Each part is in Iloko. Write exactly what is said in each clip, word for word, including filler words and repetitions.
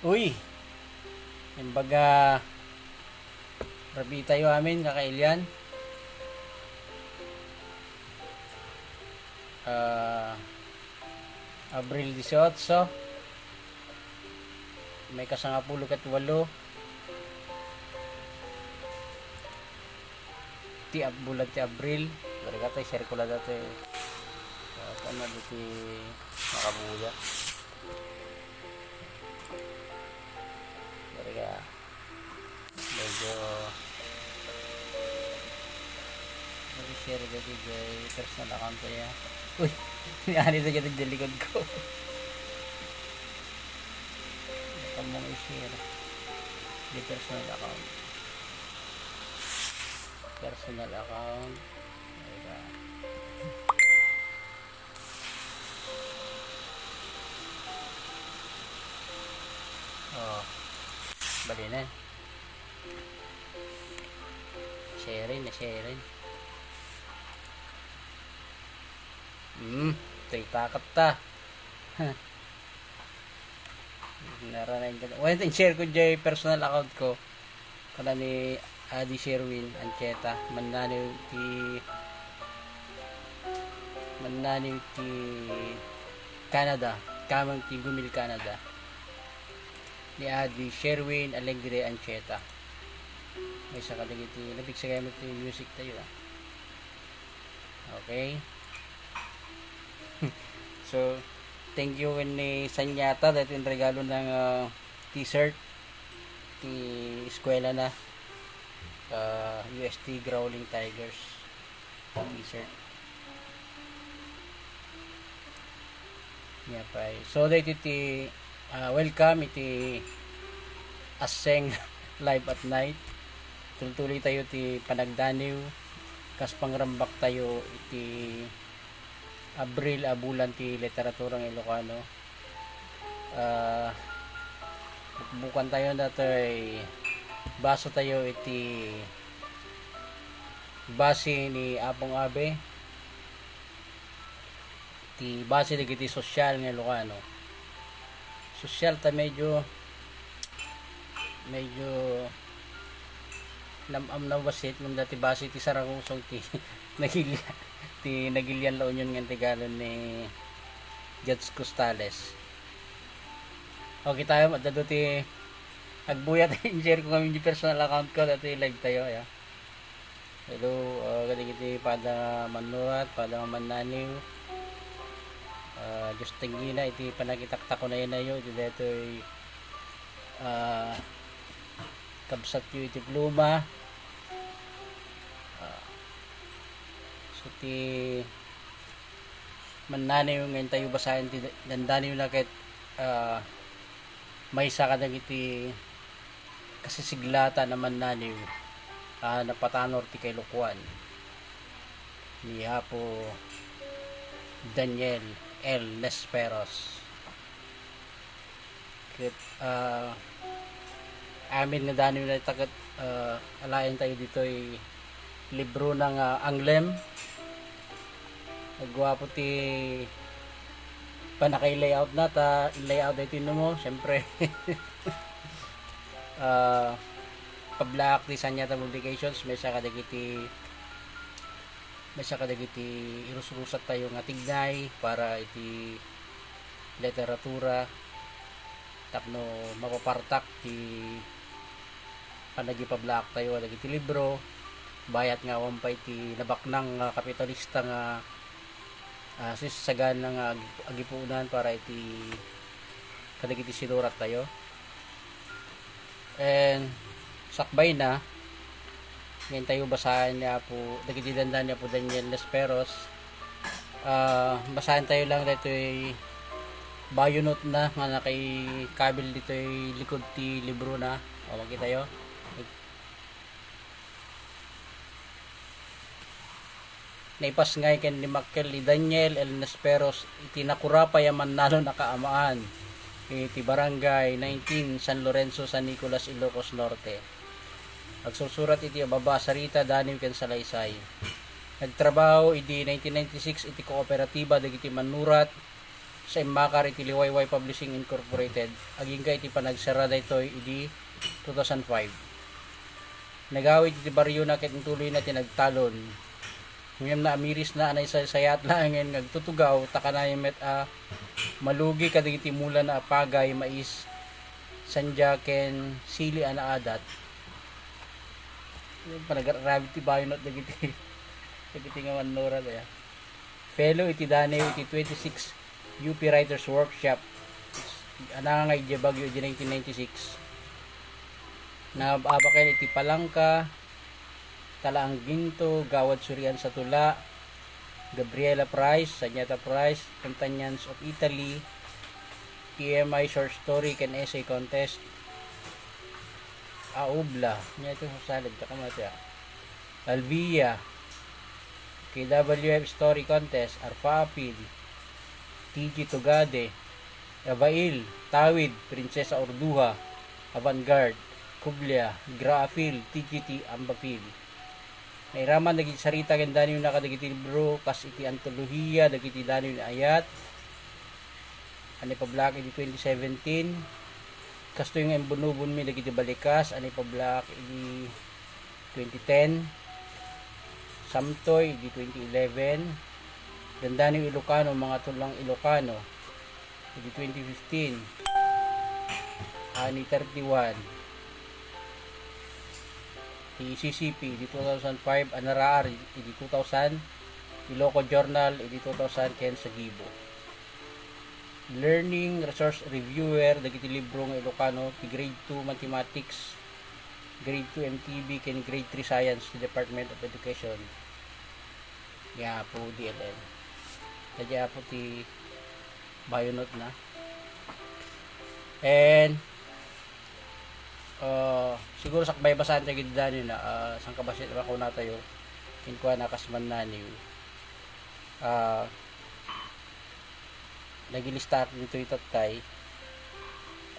Uy! Imbaga, rabii tayo amin, kakailian. Ah, Abril dieciocho, may kasangapulo ket walo. Ti ab-, bulan ti Abril. Barigata, i-share ko la dati. Ah, ano, di ti makabuya. Barigata. Medyo, medyo share dati jay personal account ko ya. Uy, ni ani na dyan ang likod ko. Baka mong i-share. Di personal account. Personal account. Teka. Oh. Bali na. Sharing na sharing. Hmm. Ito'y takat ta. Naranayan ka na. Well, share ko jay personal account ko. Kana ni Adi Sherwin Ancheta, mannaniw ti, mannaniw ti Canada, kameng ti Gumil, Canada. Ni Adi Sherwin Alegre Ancheta. Maysa kadagiti, nabigsa kami ti music tayo, ah. Okay. So, thank you ken ni Sanyata dahil inregalo ng, ah, t-shirt ti eskwela na, ah, U S T Growling Tigers t-shirt. Nia pay. So, daytoy ti, ah, welcome iti Aseng Live at Night. Tultuloy tayo ti panagdaniw. Kas pangrambak tayo iti Abril a bulan ti literaturang Ilocano. Ah, bukbukan tayo datoy, basa tayo iti basi ni Apong Abe, ti basi dagiti sosyal nga Ilocano. Sosyal ta medyo, medyo lam-am na basit, ngem dati basi ti sarangusong ti nagil-, ti nagilian La Union nga regalon ni Judge Costales. Okay tayo, adda ti agbuya tayo, share ko kami di personal account ko, dati live tayo, ya. Hello, ah, kadagiti pada mannurat, pada mannaniw. Ah, Diyos tanggina iti panakitakta ko nayo, iti daytoy, ah, kabsatyo iti pluma. Ah, so ti mannaniw nga intayo basaen ti dandaniw na ket, ah, maysa kadagiti kasisiglatan a mannaniw a napatanor ti kailukoan ni Apo Daniel L. Nesperos. Ket, ah, amin nga daniw na ita ket, ah, alaen tayo ditoy libro na nga Anglem. Nagguapo ti panakay-layout na, ta layout daytoy no mo, siyempre. Ah, pablaak ti Sanyata Publications, maysa kadagiti, maysa kadagiti irusrusat tayo nga tignay para iti literatura tapno mapapartak ti panagipablaak tayo dagiti libro, bayat nga awan pay ti nabaknang nga kapitalista nga, ah, sisagana nga ag-, agipunan para iti kadagiti sinurat tayo. And sakbay na, ngayon tayo basahin ni Apo, dagiti dandan ni Apo Daniel Lesperos. Ah, basahin tayo lang ditoy bayonot na nga nakaikabil ditoy likod ti libro na. O, makita yo. Naipasngay ken ni Makkel ni Daniel L. Nesperos iti nakurapay a mannalon a kaamaan iti Barangay nineteen, San Lorenzo, San Nicolas, Ilocos Norte. Agsursurat iti ababa a sarita, daniw ken salaysay. Nagtrabaho idi nineteen ninety-six iti kooperatiba dagiti mannurat sa immakar iti Liwayway Publishing Incorporated, agingga iti panagsera daytoy idi two thousand five. Nagawid iti barrio na ket intuloy na ti nagtalon. Ngem naamiris na a naisaysayaat laengen nga agtutugaw ta kanayon met a malugi kadagiti mula na a pagay, mais, sandia, ken sili a naadat. Panagar-aramid ti bayonot dagiti, dagiti nga mannura daya. Fellow iti Daniw iti twenty-six U P Writers Workshop. Ananga nga idiay Baguio idi nineteen ninety-six. Nangab-abaken iti Palangka, Talaang Ginto, Gawad Surian sa Tula, Gabriela Prize, Sanyata Prize, Montagniers of Italy, P M I Short Story ken Essay Contest, Aubla, nya ito sa salad, tsaka mo ito, ah. Alvia, K W F Story Contest, Arfa Apil, T G Tugade, Abail, Tawid, Prinsesa Orduha, Avantgarde, Kublia, Gra Apil, T G T, Ambapil. Nairaman dagiti sarita ken daniwna kadagiti libro kas iti antolohiya dagiti daniw ni Ayat a naipablaak idi twenty seventeen. Kastoy nga imbunobonmi dagiti balikas a naipablaak idi twenty ten, Samtoy idi twenty eleven, Dandaniw Ilocano, Mga Tulang Ilocano, idi twenty fifteen, Ani thirty-one, ti C C P, idi two thousand five, Anaraar, idi two thousand, Iloco Journal, idi two thousand, ken Sagibo. Learning Resource Reviewer dagiti libro nga Ilocano ti Grade two Mathematics, Grade two M T B, ken Grade three Science ti Department of Education. Ya, Apo D L N. Kadi, Apo, ti bayonot na. And, ah, siguro sakbay basaan tayo gid dani na, ah, saan ka ba siya, makuna tayo, kinkua na kas mannaniw. Ah, nagilistaak ditoy tattay.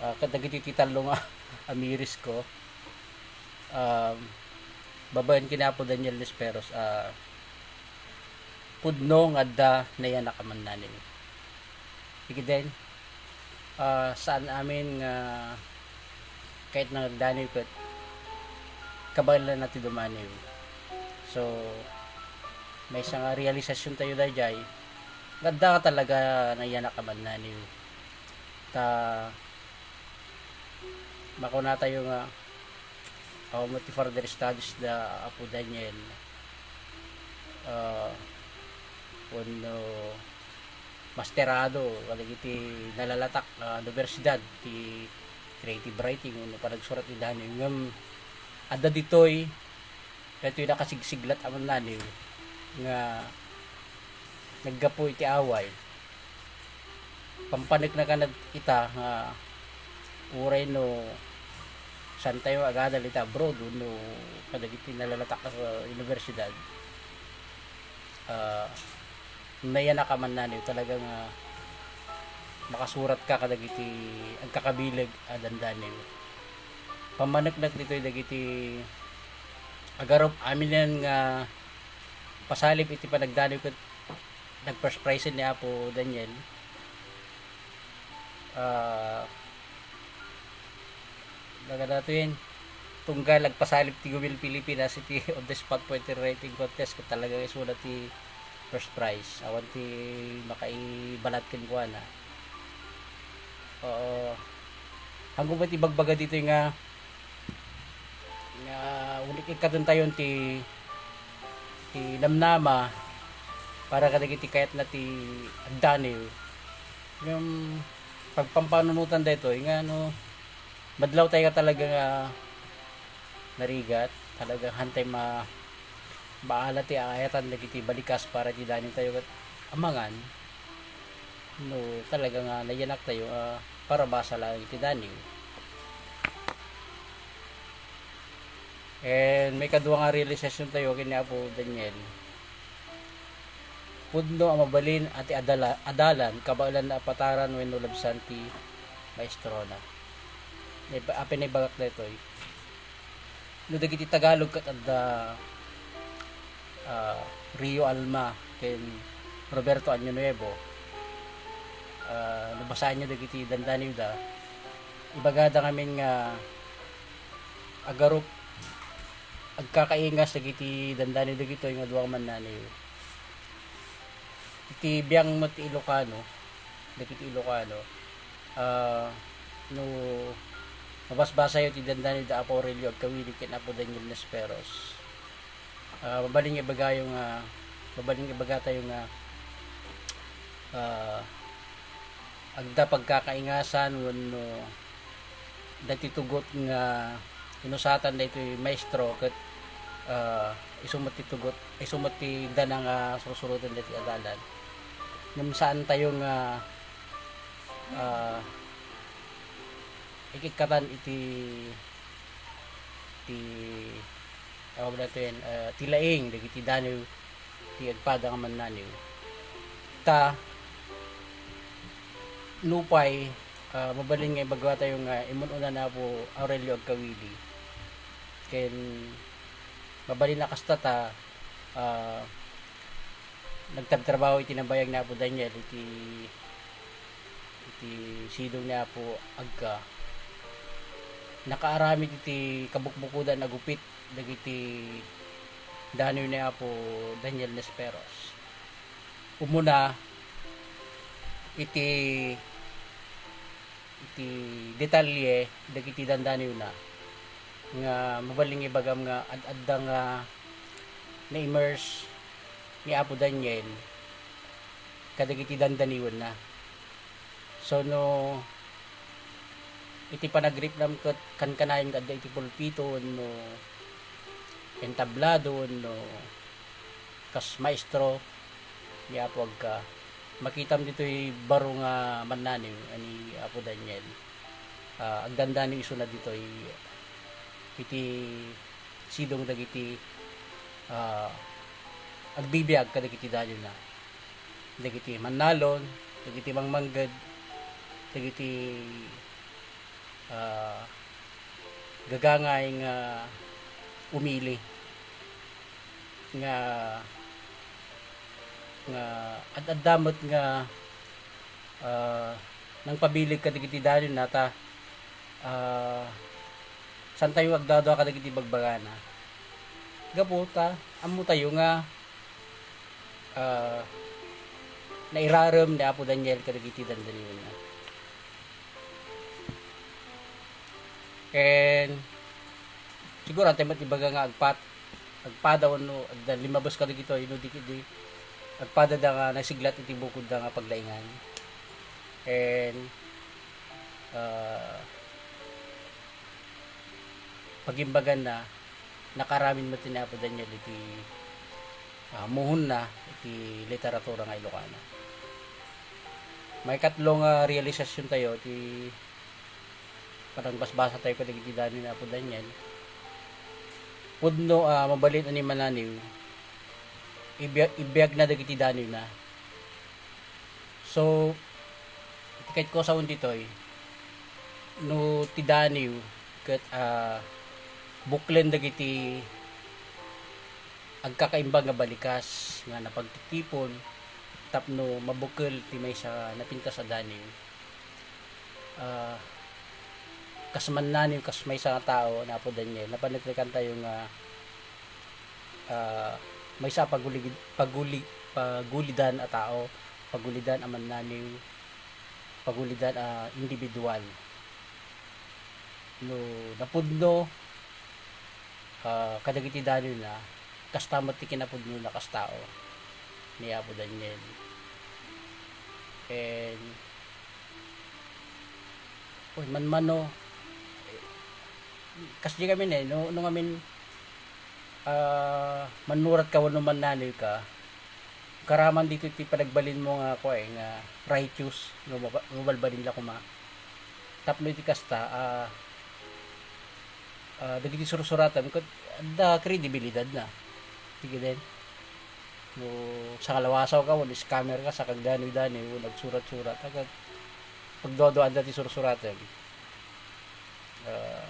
Ah, kadagiti ti tallo nga amiris ko. Um, babaen ken ni Apo Daniel Lesperos, ah, pudno nga adda nayanak a mannaniw. Ikiden, ah, saan amin nga kahit nagdaniw ket kabaelan na ti dumaniw. So, maysa nga realisasyon tayo dayjay, nga adda talaga nayanak a mannaniw. Ta, makuna tayo nga, awan met ti further studies da Apo Daniel, ah, wenno masterado kadagiti nalalatak a universidad ti creative writing wenno panagsurat ni Daniel. Ngem adda ditoy, daytoy nakasigsiglat a mannaniw nga naggapu iti away. Pampanekna kano ita nga uray no saan tayo agadal ita abroad wenno kadagiti nalalatak a universidad, ah, nayanak a mannaniw, talaga nga makasurat ka kadagiti agkakabileg a dandaniw. Pammaneknek ditoy dagiti agarup amin nga pasalib iti panagdaniw ket nag-first prize ni Apo Daniel. Ah, daga datoyen, tunggal agpasalib ti Gumil Pilipinas iti on the spot poetry writing contest ket talaga isuda ti first prize. Awan ti makaibalat kenkuana. Oo. Haanko met ibagbaga ditoy nga nga ulit ikkaten tayon ti, ti namnama para kadagiti kayatna ti agdaniw. Ngem pagpampanunotan daytoy nga no madlaw tayo nga talaga nga narigat, talaga hantay ma-, maala ti aayatan dagiti balikas para ti daniw tayo ket amangan no talaga nga nayanak tayo, ah, para basa lang iti daniw. And may kadua nga realization tayo ken ni Apo Daniel. Pudno a mabalin a ti adala-, adalan, kabaelan a pataran wenno labsan ti maestrona. Naiba-, apay naibagak daytoy. No dagiti Tagalog ket adda, ah, Rio Alma ken Roberto Año Nuevo. ah, nabasaanyo dagiti dandaniwda, ibagada ngamin nga agarup, agkakaingas dagiti dandaniw dagitoy nga dua nga mannaniw. Iti biang met ti Ilocano, dagiti Ilocano, ah, no mabasbasayo ti dandaniw da Apo Aurelio Agkawili ken Apo Daniel Nesperos, ah, mabalin nga ibagayo nga, mabalin nga ibagatayo nga, ah, agda pagkakaingasan wenno dagiti tugot nga inusatan daytoy maestro ket, ah, isu met ti tugot, isu met ti dana nga sursuroten daytoy adalan. Ngem saantayo nga, ah, ikikkatan iti, iti, tawag nato yan, ah, ti laing dagiti daniw ti agpada nga mannaniw. Ta, nupay, ah, mabalin nga ibagatayo nga immun-una ni Apo Aurelio Agkawili. Ken mabalin a kasta ta, ah, nagtrabtrabaho iti nabayag ni Apo Daniel iti, iti sidong ni Apo Agka. Nakaaramid iti kabukbukodan a gupit dagiti daniw ni Apo Daniel Nesperos. Umuna, iti, iti detalye dagiti dandaniwna nga mabalin nga ibagam nga ad-adda nga na-immerse ni Apo Daniel kadagiti dandaniwenna. So, no, iti panagripnam ket kankanayon nga adda iti pulpito wenno entablado wenno kas maestro ni Apo Agka, makitam ditoy baro nga mannaniw a ni Apo Daniel. Ah, agdandaniw isuna ditoy iti sidong dagiti, ah, agbibiag kadagiti daniwna. Dagiti mannalon, dagiti mangmangged, dagiti, ah, gagangay nga umili nga, nga ad-adda met nga, ah, nangpabileg kadagiti daniwna ta, ah, saantayo agdadua kadagiti bagbagana. Gapu ta ammotayo nga, ah, nairarem ni Apo Daniel kadagiti dandaniwenna. Ken siguro, antay met ibaga nga agpat-, agpada wenno adda limmabes kadagitoy, no di, di agpadada nga nasiglat iti bukodda nga paglaingan. Ken, ah, pagimbaganna, nakaaramid met ni Apo Daniel iti, ah, muhonna iti literatura nga Ilocana. Maikatlo nga realisasiontayo ti panagbasbasatayo kadagiti daniw ni Apo Daniel. Pudno a mabalin a ni mannaniw, ibia-, ibiagna dagiti daniwna. So, iti kayatko a sawen ditoy, no ti daniw ket, ah, buklen dagiti agkakaimbag nga balikas nga napagtitipon tapno mabukel ti maysa a napintas a daniw. Ah, kas mannaniw, kas maysa nga tao, ni Apo Daniel, napaneknekantayo nga, ah, maysa a paguli-, paguli-, pagulidan a tao, pagulidan a mannaniw, pagulidan a individual. No napudno, ah, kadagiti daniwna, kasta met ti kinapudnona kas tao ni Apo Daniel. And, uy, manmano, kasdi ngamin eh, no, no ngamin, ah, mannurat ka wenno mannaniw ka, karaman dito ti panagbalinmo nga, kua, eh, nga righteous, nga maba-, mabalbalin la koma. Tapno iti kasta, ah, ah, dagiti sursuratam ket adda kredibilidadna. Ti keden, no sangalawasaw ka, wenno scammer ka, sakagdaniw-daniw, wenno agsurat-surat, ket pagduaduaanda ti sursuratem. Ah,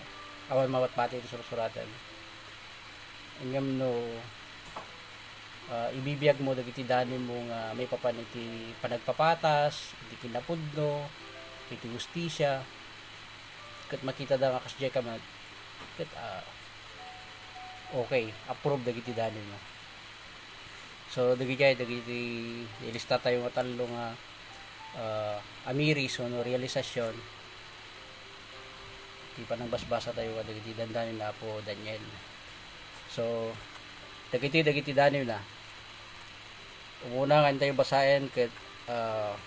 awan mabatbati ti sursuratem. Ngem no ah, ibibiag mo dagiti danum mo nga maipapan iti panagpapatas, iti kinapudno, iti hustisia, ket makita da nga kasdiay ka met, ket, ah, okay, approve dagiti danum mo. So, dagiti, dagiti ilista tayo nga tallo nga, ah, amiris wenno realisasyon. Ti panangbasbasa tayo kadagiti dandanum ni Apo Daniel. So, dagiti, dagiti danum na. Umuna nga tayo basaen ket, ah,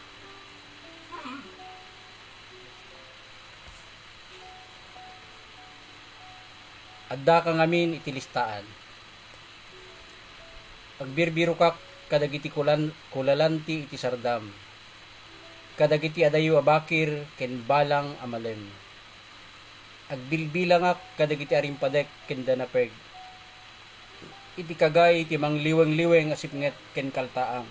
adda ka ngamin iti listaan. Agbirbirokak kadagiti kulan-, kulalanti iti sardam, kadagiti adayo a bakir ken balang a malem. Agbilbilangak kadagiti arimpadek ken danapeg, iti kagay ti mangliwengliweng a sipnget ken kaltaang.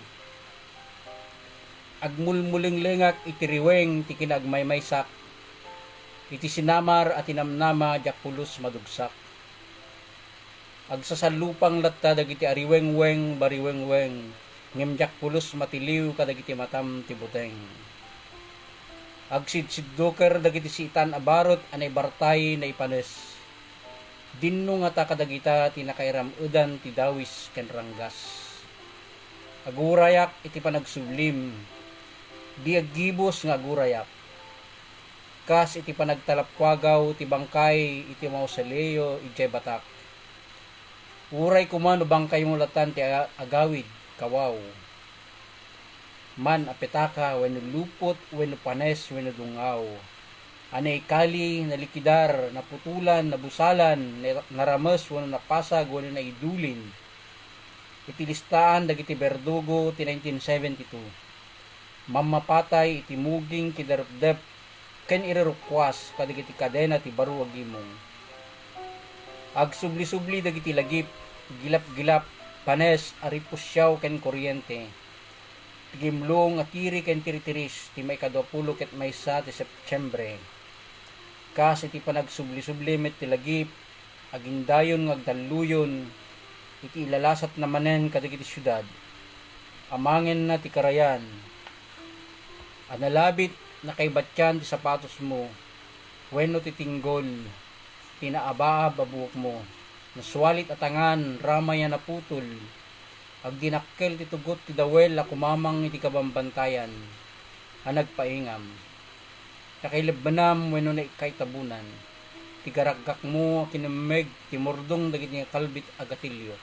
Agmulmulenglengak iti riweng ti kinaagmaymaysak, iti sinamar a tinamnama diak pulos madugsak. Agsasallupang latta dagiti ariwengweng bariwengweng, ngem diak pulos matiliw kadagiti matam ti buteng. Agsidsidduker dagiti siitan a barut a naibartay naipanes. Dinno ngata kadagita ti nakairam-edan ti dawis ken ranggas. Agurayak iti panagsublim. Di aggibus nga agurayak. Kas iti panagtalappuagaw ti bangkay iti mausoleo idiay batak. Uray koma no bangkaymo latan ti a-, agawid, kawaw. Man a petaka wenno lupot wenno panes wenno dungaw. A naikali, nalikidar, naputolan, nabusalan, na-, narames wenno napasag wenno naidulin. Iti listaan dagiti berdugo ti nineteen seventy-two. Mammapatay iti muging kidarepdep ken irurukkuas kadagiti kadena ti baro a gimong. Agsubli-subli dagiti lagip, gilap-gilap, panes, aripusiaw ken kuryente. Tigimlong a tiri ken tiritiris ti maikadua pulo ket maysa ti Septiembre. Kas iti panagsubli-subli met ti lagip, agindayon nga agdalluyon iti ilalasatna manen kadagiti siudad. Amangenna ti karayan a nalabit, nakaibatian ti sapatosmo wenno ti tinggol ti naabaab a buokmo. Nasualit a tangan, ramay a naputol, agdinakkel ti tugot ti dawel a kumamang iti kabambantayan a nagpaingam. Nakailebbenam wenno naikaitabonan ti garagakmo a kinemmeg ti murdong dagiti nakalbit a gatilio.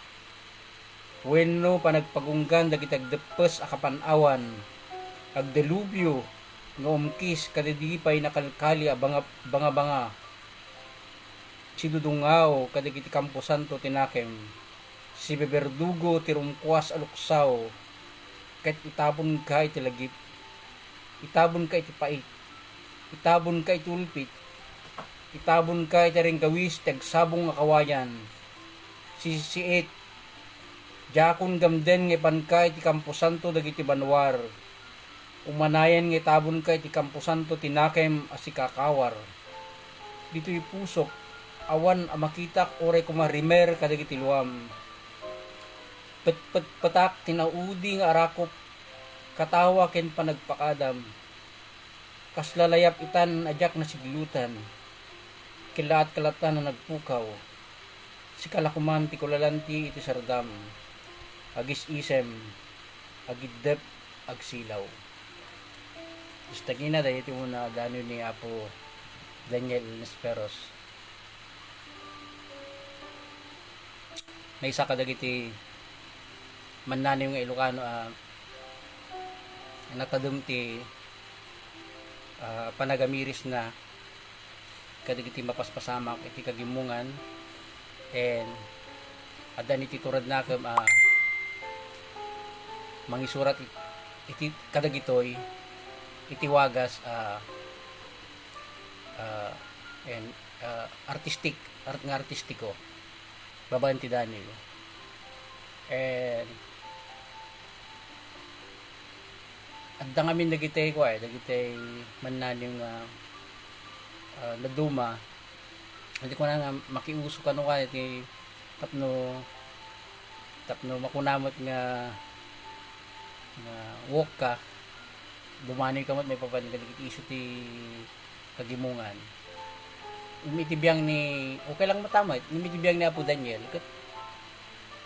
Wenno panagpagunggan dagiti agdeppes a kapan-awan, agdelubio nga umkis kadagidi pay nakalkali a banga-, bangabanga. Sidudungaw kadagiti kamposanto ti nakem, sibeberdugo ti rumkuas a luksaw, ket itabonka iti lagip, itabonka iti pait, itabonka iti ulpit, itabonka iti aringgawis ti agsabong a kawayan. Sisisiit, diakon gamden nga ipanka iti kamposanto dagiti banwar. Umanayen nga itabonka iti kamposanto ti nakem a sikakawar. Ditoy pusok, awan a makitak uray koma rimer kadagiti luam. Petpetpetak ti naudi nga arakop, katawa ken panagpakadam. Kasla layap itan a diak nasiglutan. Kellaat ka latta a nagpukaw. Sika la koman ti kulalanti iti sardam. Agis-isem, agiddep, agsilaw. Dagiti na daytoy umuna a danum ni Apo Daniel Nesperos. Maysa kadagiti mannanum nga Ilocano a natadem ti, ah, panagamirisna kadagiti mapaspasamak iti kagimongan, and adda ni ti turednakem a mangisurat it-, iti kadagitoy iti wagas a, ah, and, ah, artistic, art-, nga artistiko babaen ti danum. And adda ngamin dagiti, kua, dagiti mannanum nga, ah, naduma. Iti kuna nga makiuso kano, kua, iti tapno Tapno makuna met nga, nga woke ka, dumanoy ka met maipapan kadagiti isu ti kagimongan. Ngem iti biang ni, okay lang met met, ngem iti biang ni Apo Daniel, ket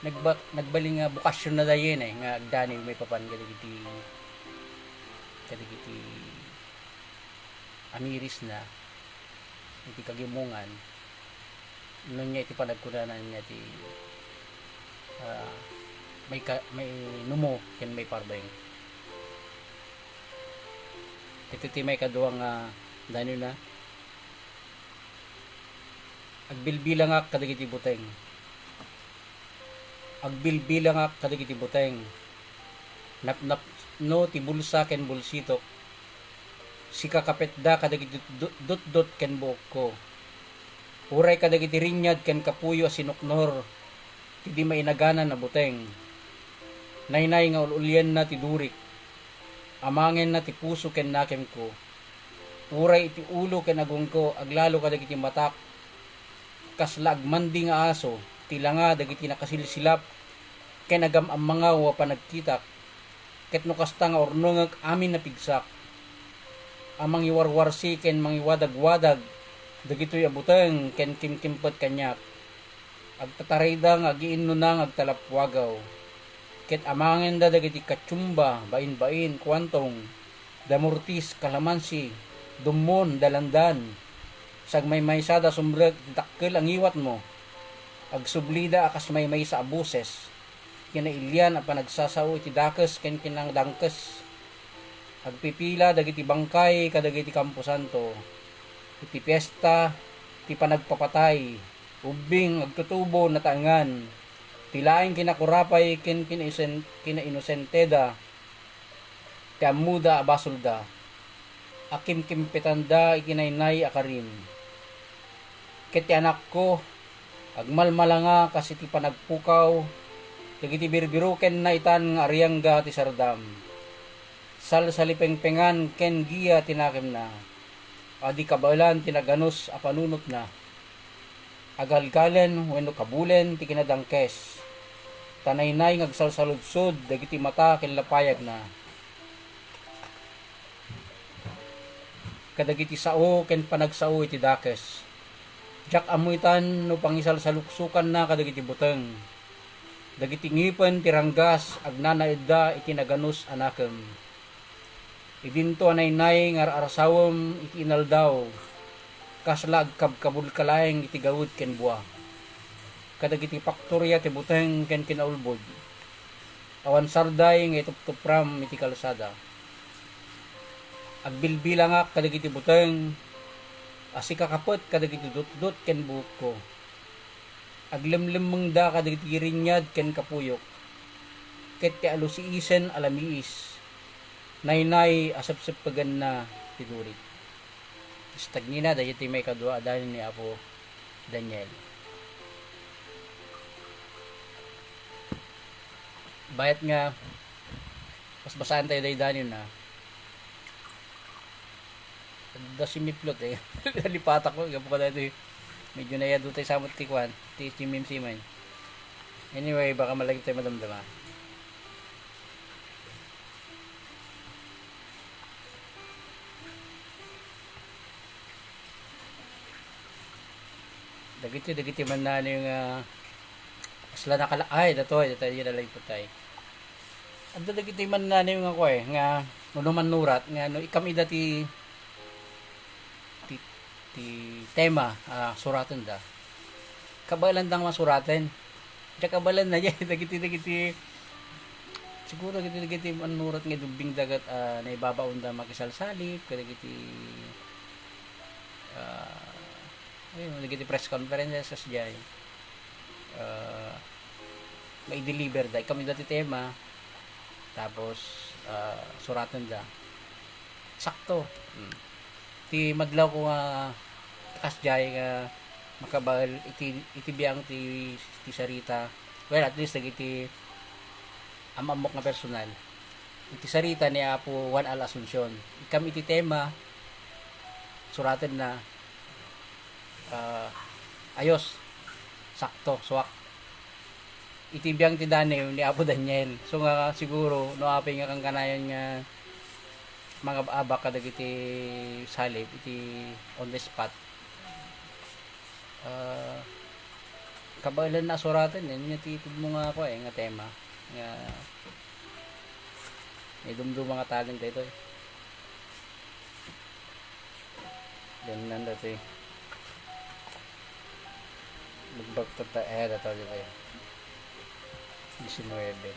nagba-, nagbalin nga bokasionna dayta nga agdanoy maipapan kadagiti, kadagiti amirisna iti kagimongan, no nia iti panagkunana nia ti, ah, maika-, mainumo ken maiparbeng. Iti ti maikadua nga danoyna, agbilbilangak kadagiti buteng. Agbilbilangak kadagiti buteng. Napnapno ti bulsa ken bulsitok. Sikakapetda kadagiti du-, dutdot ken buokko. Uray kadagiti rinyad ken kapuyo a sinuknor ti di mainaganan a buteng. Naynay nga ul-ulienna ti durik. Amangenna ti puso ken nakemko. Uray iti ulo ken agongko aglalo kadagiti matak. Kasla agmandi nga aso ti langa dagiti nakasilsilap ken agam-ammangaw a panagkitak, ket no kasta nga urnongek amin a pigsak a mangiwarwarsi ken mangiwadagwadag dagitoy a buteng ken kimkimpet kaniak. Agtatarayda nga agiinnona nga agtalappuagaw. Ket amangenda dagiti katsumba, bainbain, kuantong, damurtis, kalamansi, dummon, dalandan. Sagmaymaysa da sumrek iti dakkel a ngiwatmo. Agsublida a kas maymaysa a boses. Kinailian a panagsasao iti dakes ken kinadangkes. Agpipila dagiti bangkay kadagiti kamposanto. Iti fiesta ti panagpapatay. Ubbing, agtutubo, nataengan. Ti laeng kinakurapay ken kinaisen-, kinainosenteda ti ammoda a basolda. Akimkimpetanda iti naynay a karim. Ket ti anakko, agmalmalanga kas iti panagpukaw dagiti birbirokenna itan nga ariangga ti sardam. Salsalipengpengan ken gia ti nakemna. Adi kabaelan ti naganus a panunotna. Agalgalen wenno kabulen ti kinadangkes. Ta naynay nga agsalsaludsod dagiti mata ken lapayagna kadagiti sao ken panagsao iti dakes. Diak ammo itan no pangisalsaluksokanna kadagiti buteng. Dagiti ngipen ti ranggas agnanaedda iti naganus a nakem. Idinto a naynay nga ar-arsawem iti inaldaw, kasla agkabkabulka laeng iti gawed ken bua. Kadagiti paktoria ti buteng ken kinaulbod, awan sarday nga ituptupram iti kalsada. Agbilbilangak kadagiti buteng a sikakapet kadagiti dutdot ken buokko. Aglemlemmengda kadagiti rinyad ken kapuyok, ket ti alusiisen a lamiis, naynay a sepseppegenna ti durik. Isu ti agnina, daytoy ti maikadua a danin ni Apo Daniel. Bayat nga, basbasaantayo daytoy a danin, a. Adda sumiplot, eh. Nalipatak ko, gapu kadaytoy. Medyo nayadutay sa met ti kuan, ti chimimsiman. Anyway, baka malagiptayo madamdama. Dagiti, dagiti man nani nga, ah, kasla nakala-, ay, datoy, datoy, datoy, nalagiptayo. Adda dagiti man nani nga kuan, nga, no, no mannurat, nga, no, ikam ida ti, ti, ti tema, ah, suratenda. Kabaelanda nga masuraten. Diak kabaelan na, dagiti, dagiti, siguro dagiti, dagiti mannurat nga idubbingda ket, ah, naibabaonda makisalsalip, kadagiti, ah, ayun, dagiti press conferences, kasdiay. Ah, maideliverda. Ikam ida ti tema, tapos, ah, suratenda. Sakto. Hmm. Ti madlaw ko nga kasdiay nga makabael iti, iti biang ti, ti sarita. Well, at least dagiti am-ammok nga personal. Iti sarita ni Apo Juan Al Asuncion. Ikam iti tema, suratenna, ah, ayos, sakto, suak. iti biang ti Daniel ni Apo Daniel. So nga siguro, no apay nga kankanayon nga mangab-abak kadagiti salib iti on the spot. Ah, kabaelan na asuraten, eh, nia ti itedmo nga ako, eh, nga tema. Nga, may dumduma nga talent daytoy. Ganun lang dati. Magbaktot ta, eh, dataw dito, eh. Diecinuebe.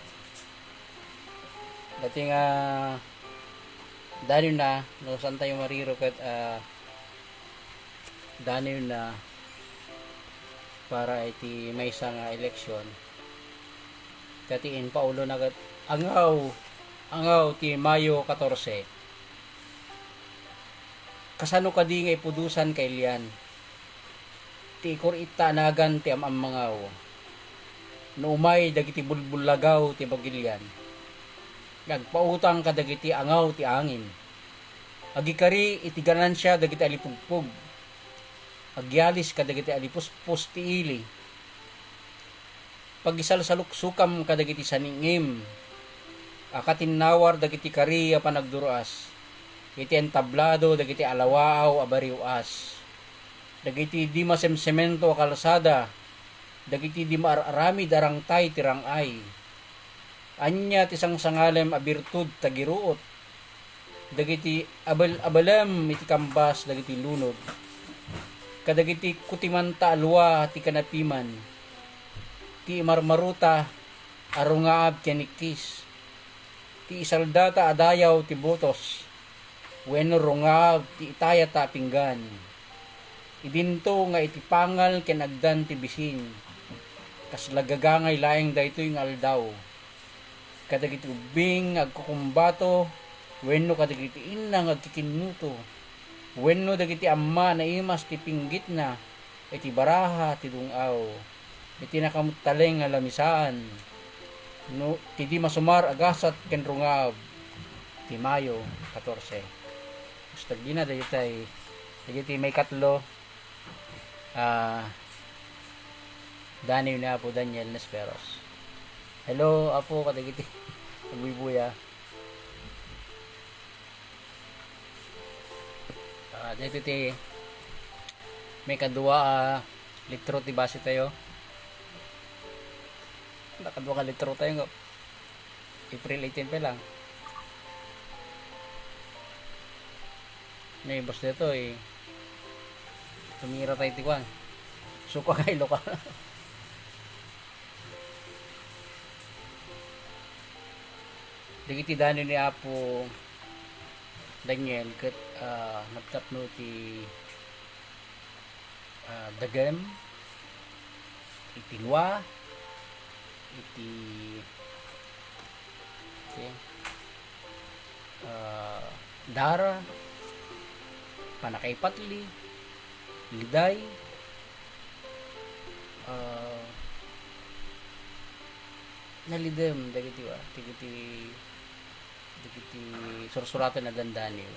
Dati nga, Daniel na, no, saan tayo mariro ket, ah, Daniel na para iti maysa nga eleksyon. Dati in Paulo na ket, angaw, angaw ti Mayo katorse. Kasano kadi nga ipudosan kailian? Ti ikor-it ta a nagan ti am-ammangaw. No umay dagiti bulbullagaw ti bagilian, nga agpautang kadagiti angaw ti angin. Agikari iti ganansia dagiti alipugpog. Agyalis kadagiti alipuspos ti ili. Pagisalsaluksukam kadagiti saningim a katinnawar dagiti kari a panagdur-as iti entablado dagiti alawaaw a bariw-as, dagiti di masemsemento a kalsada, dagiti di maar-aramid a rangtay ti rang-ay. Ania ti sangsangalem a birtud ta giruot? Dagiti abel-abelem iti kambas dagiti lunod, kadagiti kutimanta a lua ti kanapiman, ti imarmaruta a rungaab ti anikkis, ti isaldata a dayaw ti botos, wenno rungaab ti itayata a pinggan. Idinto nga iti pangal ken agdan ti bisin, kasla gagangay laeng daytoy nga aldaw. Kadagiti ubbing nga agkukumbato, wenno kadagiti inna nga agkikinnuto, wenno dagiti amma a naimas ti pinggitna iti baraha ti dung-aw, iti nakamuttaleng nga lamisaan, no, ti di masumar a gasat ken rungab ti Mayo katorse. Gusto gina dagitay, dagiti maikatlo, ah, Daniel ni Apo Daniel Nesperos. Hello, Apo, kadagiti agbuybuya. Ah, dito ti may kadua a litro ti base tayo. Nakadua ka litro tayo nga April eighteen pa lang. Nay, boss, dito, eh. Tumira tayo ti kwan. Suka kay lokal. Dagiti Daniel ni Apo Daniel ket, ah, nagtapno ti, ah, dagem, iti lua, iti, okay, ah, dara, panakaipatli, liday, ah, nalidem dagiti, ah, dagiti, dagiti sursuratan a dandaniw.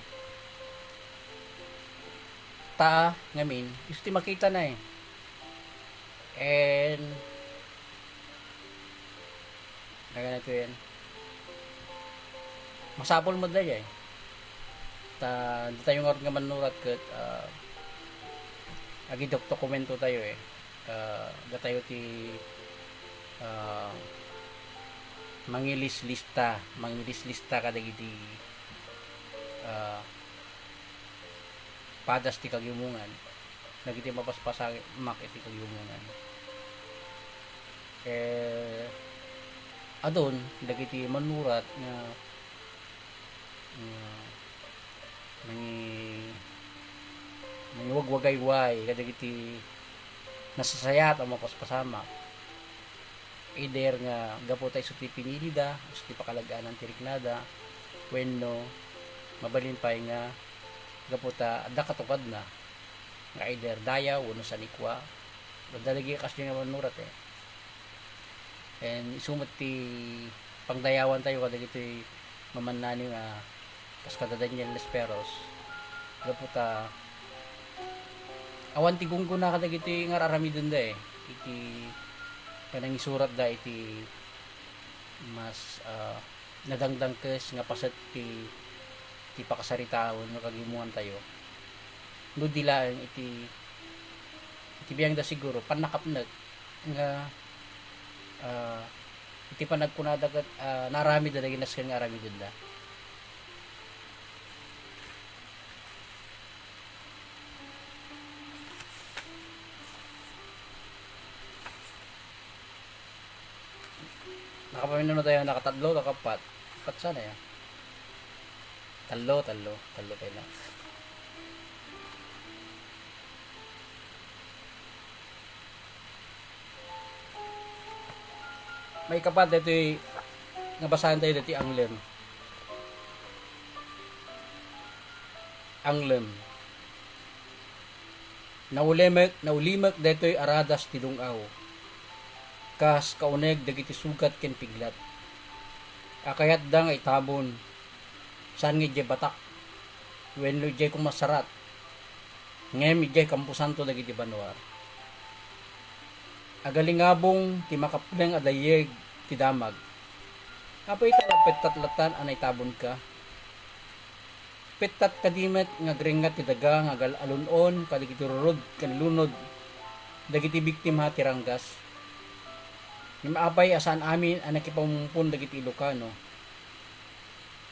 Ta, ngamin, isu ti makita na eh. And, nagana to yan. Masapul mo dayay. Ta, di tayo nga nga manurat ket, ah, agidok-, dokumento tayo eh. Ah, datayo ti, ah, mangilislista, mangilislista kadagiti, ah, padas ti kagimongan, dagiti mapaspasamak iti kagimongan. Eh, adun dagiti manurat nga, nga nangi-, nangiwagwagayway kadagiti nasasayat a mapaspasamak. Either nga gapu ta isu ti pinilida, isu ti pakalag-anan ti riknada, wenno mabalin pay nga gapu ta adda katukadna nga either dayaw wenno sanikua. Adda dagiti kasdi nga manurat eh. And isu met ti pangdayawan tayo kadagitoy mamannani nga kas kada Daniel Lesperos. Gapu ta awan ti gunggona kadagitoy nga ar-aramidenda eh. Iti nga nangisuratda iti mas, ah, nadangdangkes nga paset ti, ti pakasaritaan wenno kagimuantayo. No di laeng iti, iti biangda siguro, pannakapnek nga, ah, iti panagkunada ket, ah, naaramidda dagiti nasken nga aramidenda. Nakapamilya na tayo, nakatatlo, nakapat. Pat sana yan. Tallo, tallo. Tallo tayo na. Maikapat, ito'y nabasahan tayo dati anglem. Anglem. Naulimek, naulimek daytoy a radas ti dung-aw, kas kauneg dagiti sugat ken piglat a kayatda nga itabon, saan nga idiay batak wenno idiay kumasarat, ngem idiay kamposanto dagiti banua. Agalingabong ti makapneng a dayyeg ti damag. Apay ta napettat latan a naitabonka? Pettat kadi met nga agrengngat ti daga nga agal-alun-on kadagiti rurod ken lunod dagiti biktima ti ranggas? Ngem apay a saan amin a nakipamumpon dagiti Ilocano?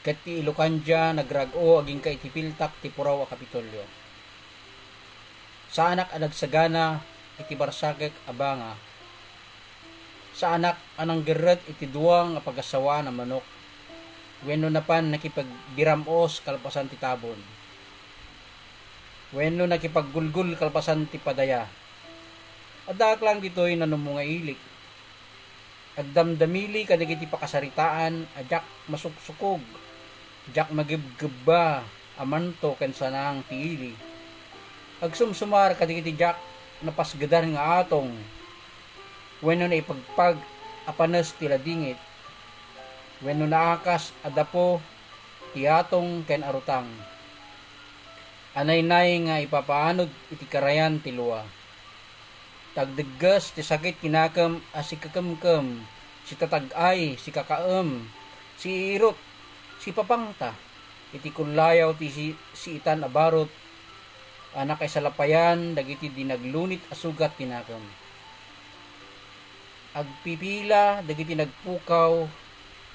Ket ti Ilocandia nagrag-o agingga iti piltak ti puraw a Kapitolyo. Saanak a nagsagana iti barsakek a banga. Saanak a nanggerret iti dua nga pagasawaan a manok, wenno napan nakipagdiram-os kalpasan ti tabon, wenno nakipaggulgul kalpasan ti padaya. Addaak laeng ditoy nanummo nga ili. Agdamdamili kadagiti pakasaritaan a diak masuksukog, diak magebgebba a manto ken sanang ti ili. Agsumsumar kadagiti diak napasgedan nga atong, wenno naipagpag a panes ti ladingit, wenno naakas a dapo ti atong ken arutang a naynay nga ipapaanod iti karayan ti lua. Tagdegges ti sakit ti nakem a sikekemkem, sitatag-ay, sikakaem, siiirut, sipapangta iti kullayaw ti si-, siitan a barut a nakaisalapayan dagiti di naglunit a sugat ti nakem. Agpipila dagiti nagpukaw,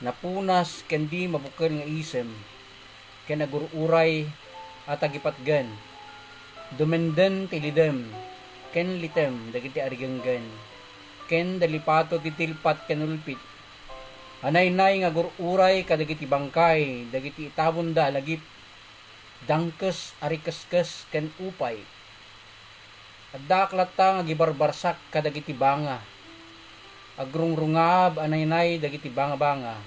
napunas ken di mabukel nga isem, ken agur-uray a tagipatgen. Dumenden ti lidem ken litem dagiti arigenggen, ken dalipato ti tilpat ken ulpit. A naynay nga agur-uray kadagiti bangkay dagiti itabonda a lagip, dangkes a rikeskes ken upay. Addaak latta nga agibarbarsak kadagiti banga. Agrungrungaab a naynay dagiti bangabanga.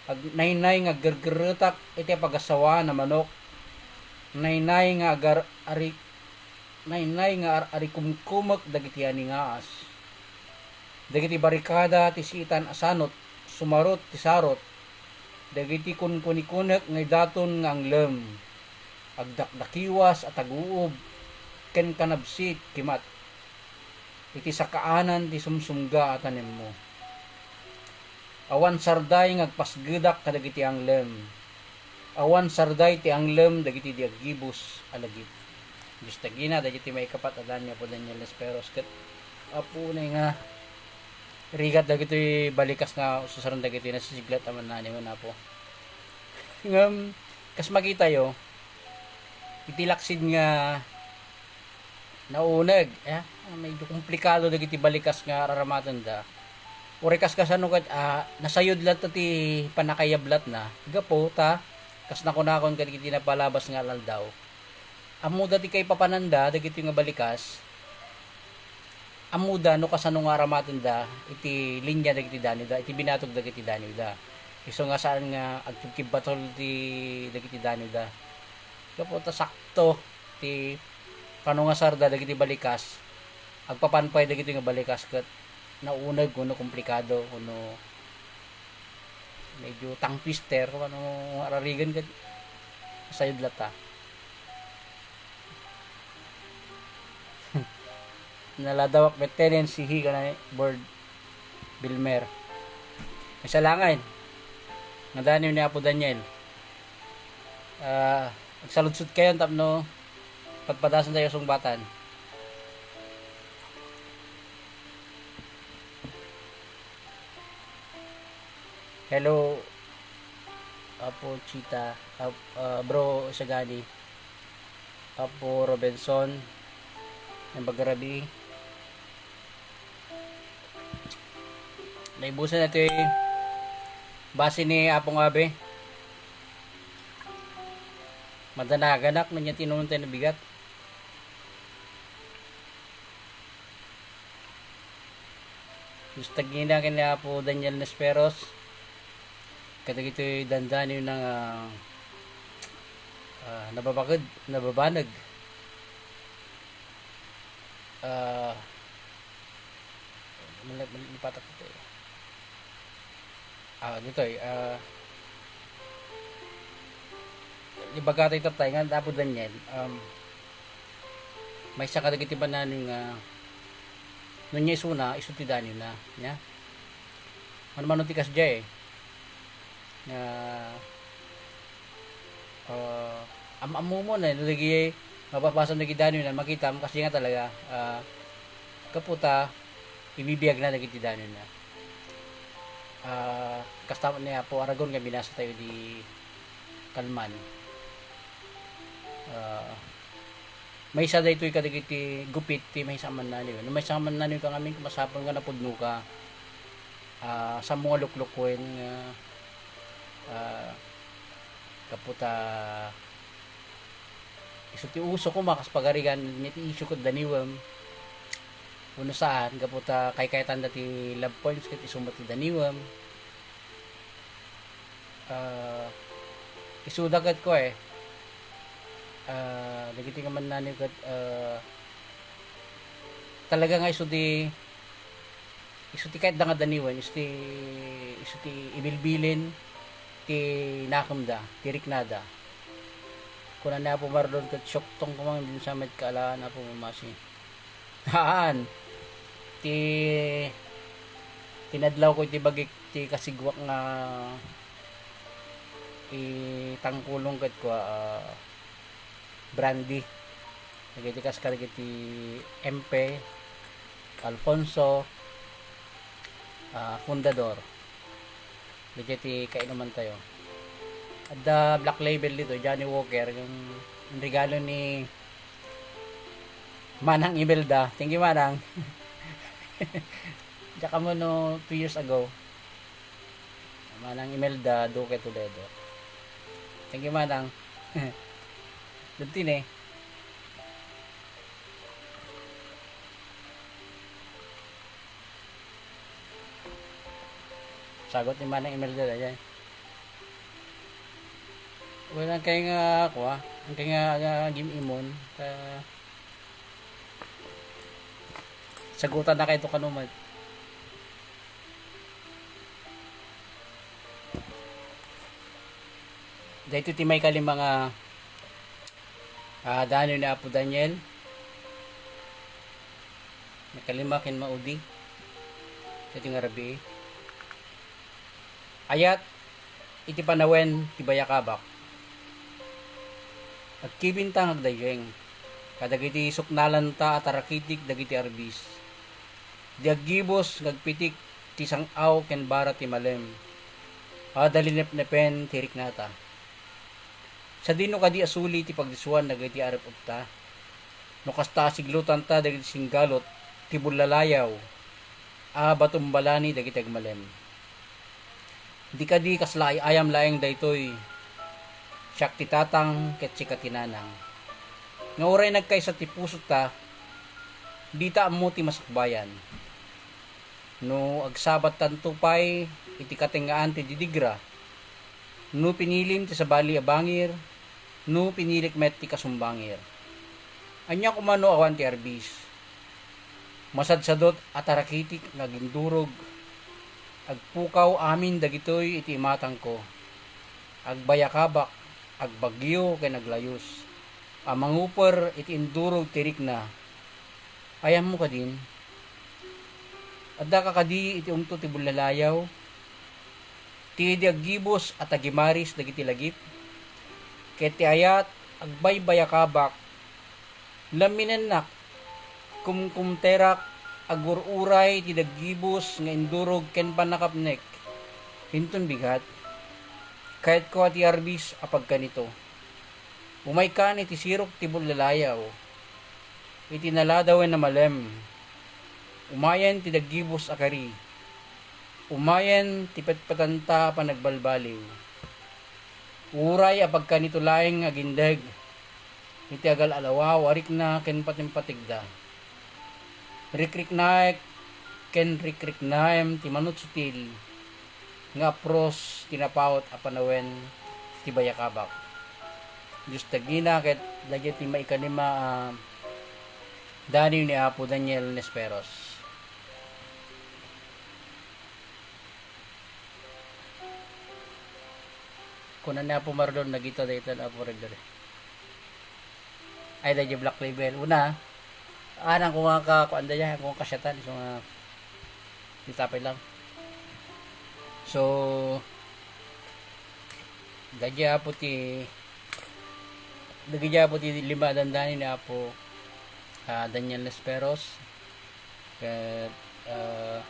Ag-, naynay nga aggergerretak iti apagasawaan a manok. Naynay nga agar-, ari-, naynay nga ar-, arikumkumek dagiti aningaas. Dagiti barikada ti siitan a sanot, sumarot ti sarot. Dagiti kunkunikunek nga idaton nga anglem. Agdakdakiwas a taguob ken kanabsit kimat iti sakaanan ti sumsumga a tanemmo. Awan sarday nga agpasgedak kadagiti anglem. Awan sarday ti anglem dagiti di aggibus a lagip. Diyos tagina, dagiti maikapat a dan ni Apo Daniel Lesperos ket Apo unay nga rigat dagitoy balikas nga ususaren dagitoy nasisiglat a mannanimon, Apo. Ngem, kas makitayo, iti laksid nga nauneg, eh, medyo komplikado dagiti balikas nga aramatenda. Uray kas kasano ket, ah, nasayod latta ti pannakayablatna. Gapu ta, kas nakunakon kadagiti napalabas nga aldaw, ammoda ti kaipapananda dagiti nga balikas. Ammoda no kasano nga aramatenda iti linia dagiti danida, iti binatog dagiti danida. Isu nga saan nga agkibkibbatol ti dagiti danida. Gapu ta sakto ti panungasarda dagiti balikas, agpapan pay dagiti nga balikas ket nauneg wenno komplikado wenno medyo tangpister, ano, ararigan ket sayod latta. Naladawak met tenancy hi kana board. Bilmer. Masalangen. Nga daniw ni Apo Daniel. Ah, agsaludsodkayon tapno padpadasen tayo sungbatan. Hello, Apo Chita, Ap-, ah, Bro Sagani, Apo Robinson, ng Bagarabi. Naibusan natin base ni Apong Abe. Madanaganak, nanya tinunong tayo na bigat. Gusto gina ken ni Apo Daniel Nesperos. Kadagitoy dandaniw na nga, ah, nababaked, nababaneg. Ah, mali, mali, lipatak ito eh. Ah, ditoy, ah, ibaga tayo tatay nga, Apo Daniel, um, maysa kadagiti bannani nga, no niya isuna, isu ti daniw na, niya? Mano-mano ti kasdiay, eh. Nga, ah, am-, ammo mo na, no, dagiti mapapasan dagiti daniw na, makita mo, kasdiay nga talaga, ah, kaputa, ibibiag na dagiti daniw na. Ah, kasta ni Apo Aragon nga binasa tayo di Kalman. Ah, maysa daytoy kadagiti gupit ti maysa a mannaniw. No maysa a mannaniw ka ngamin, masapul nga napudno ka. Ah, saan mo nga luklukken nga, ah, kaputa, isu ti uso koma, kas pagarigan, iti isyu ket daniwem. Wenno saan, gapu ta kaykayatanda ti love poems ket isu met ti daniwem. Ah, isuda ket kua, eh. Ah, dagiti nga mannaniw ket, ah, talaga nga isu ti, isu ti kayatda nga daniwen, isu ti, isu ti ibilbilin ti nakemda, ti riknada. Kuna ni Apo Mardon ket, "Siuktong koma, dimsa met kaalaan, Apo Mamasi." Haan. Ti, tinadlawko iti bagik ti kasiguak nga itangkulong ket kua, ah, brandy. Dagiti kas kadagiti Empe, Alfonso, ah, Fundador. Dagiti kainuman tayo. Adda Black Label dito, Johnny Walker, yung regalo ni Manang Imelda. Thank you, Manang. Diyan ka mo no two years ago. Manang Imelda Duque Toledo. Thank you, Manang. Dagiti ni. Sagot ni Manang Imelda daydiay. Well, ang kay nga, kua, ang kay nga, nga gim-imon, ta-, sagutan na kayo to kanuman. Daytoy ti maikalima nga, ah, daniw ni Apo Daniel. Maikalima ken maudi. Daytoy nga rabii. Ayat iti panawen ti bayakabak. Agkibintang agdayeng kadagiti suknalanta a tarakitik dagiti arbis. Di aggibus nga agpitik ti sang-aw ken bara ti malem. Adda linepnepen ti riknata. Sadino kadi a suli ti pagdisuan dagiti arep-epta? No kasta a siglutanta dagiti singgalot ti bullalayaw a batumbalani dagiti agmalem. Di kadi kasla ay-ayam laeng daytoy? Siak ti tatang ket sika ti nanang. Nga uray nagkaysa ti pusota, dita ammo ti masakbayan. No agsabattanto pay iti katengngaan ti didigra, no pinilim ti sabali a bangir, no pinilik met ti kasumbangir. Ania koma no awan ti arbis? Masadsadot a tarakitik nga agindurog, agpukaw amin dagitoy iti imatangko. Agbayakabak, agbagyo ken aglayus a manguper iti indurog ti rikna. Ayammo kadin? Addaka kadi iti ungto ti bullalayaw, ti idi aggibus a tagimaris dagiti lagip, ket ti ayat agbaybayakabak, lamminennak, kumkumterak, agur-uray ti daggibus nga indurog ken pannakapnek. Inton bigat, kayatko a ti arbis a pagkanito. Umaykan iti sirok ti bullalayaw, iti naladawen a malem. Umayen ti daggibus a kari. Umayen ti petpetanta a panagbalbaliw. Uray a pagkanito laeng nga agindeg iti agal-alawaw a rikna ken patimpategda. Rikriknaek ken rikriknaem ti manutsutil nga apros ti napawet a panawen ti bayakabak. Dios ti agina ket dagiti maikalima a daniw ni Apo Daniel Nesperos. Kuna ni Apo Mardon, nagita dayta ni Apo Regdare. Ay, daydi Black Label. Una, anang ko nga ka, kuan dayta, ko nga kasyatan, so nga, titapay lang. So, daydi Apo ti, daydi Apo ti lima a dandani ni Apo, ah, Daniel Nesperos. Ket, ah,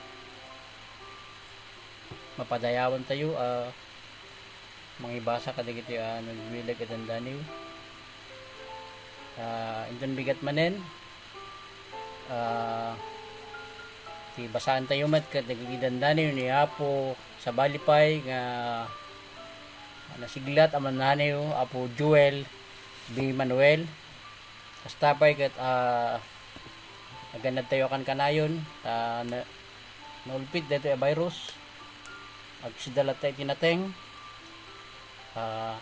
mapadayawan tayo, ah, mangibasa kadagiti, ah, nagbibileg a dandaniw. Ah, inton bigat manen, ah, ti basaan tayo met kadagiti dandaniw ni Apo, sabali pay nga nasiglat a mannaniw, Apo Joel B. Manuel. Kasta pay ket, ah, agannad tayo a kankanayon, ta na-, naulpit daytoy a virus. Agsida latta iti nateng, ah,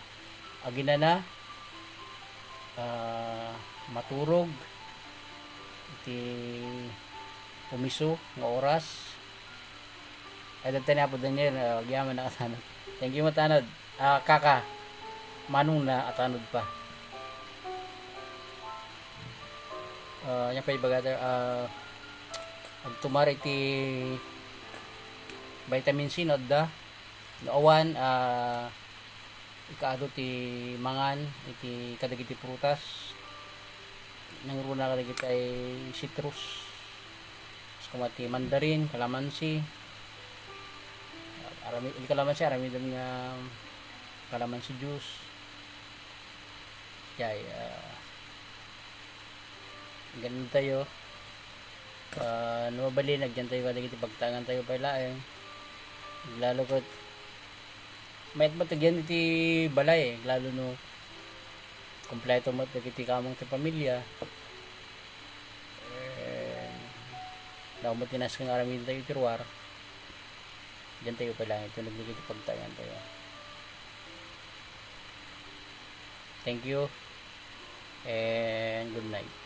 aginana, ah, maturog iti umiso nga oras. Ay, dagta ni Apo Daniel, ah, agyaman na katanod. Thank you, matanod. Ah, kaka, manong na, atanod pa. Ah, yan pa ibaga tayo, ah, agtumar iti vitamin C, no, adda. No awan, ah, ikaadu ti mangan iti kadagiti prutas. Nangruna kadagiti ay citrus. Kas kuma ti mandarin, kalamansi. Arami-, iti kalamansi, aramidem nga kalamansi juice. Jay, ah, ganun tayo. Ah, no mabalin, agyan tayo kadagiti pagtaengan tayo pay laeng. Lalo ket, mayat met agyan iti balay, lalo no kompleto met dagiti kamang ti pamilya. Eh, damo met ti naskeng aramiden tayo iti ruar. Diyan tayo pay laeng, ito nagdagiti pagtaengan tayo. Thank you and good night.